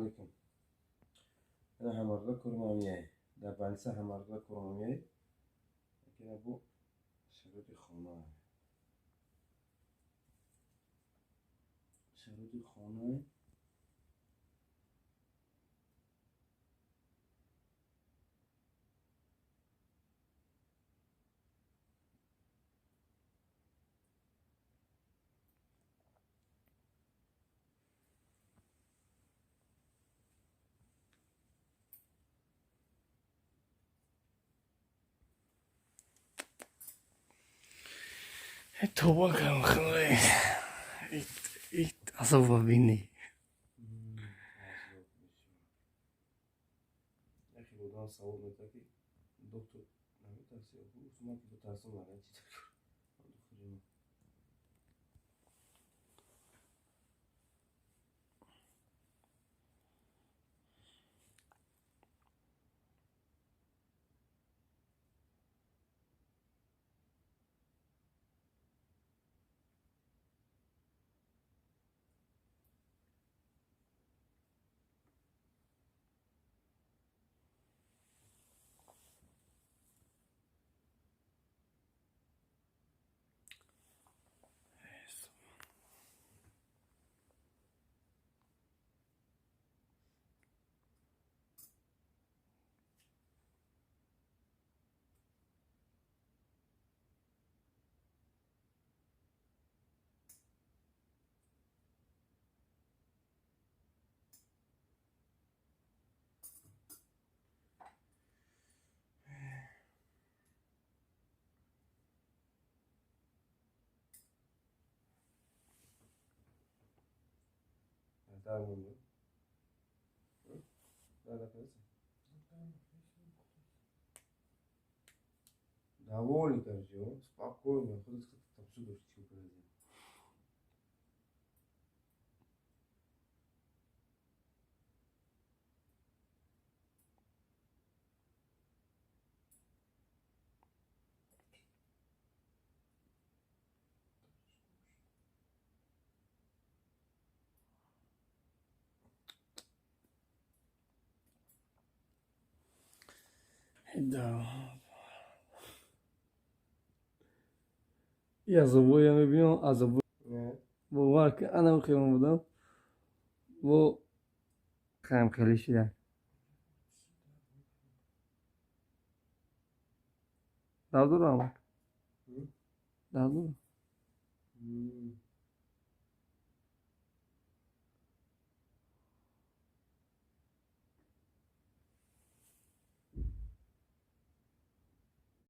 Алейкум. Ина ҳамарӯза кормамияй. Дар больница ҳамарӯза кормамияй. Ина бу шароити хона. Шароити хона. Тавба кардам, худои, азоб бинӣ. Яхе одам савол медиҳад, ки доктор наметарси? Гуфт, ман ки битарсам, лаган чи духтури. Дар монда. Довольный, короче, спокойно, худат там судорожки поразил. И азобоя мебинам, азобо бовар ки анам хелон будам, бо қаям хеле шида. Дард дорам? Дард дорам?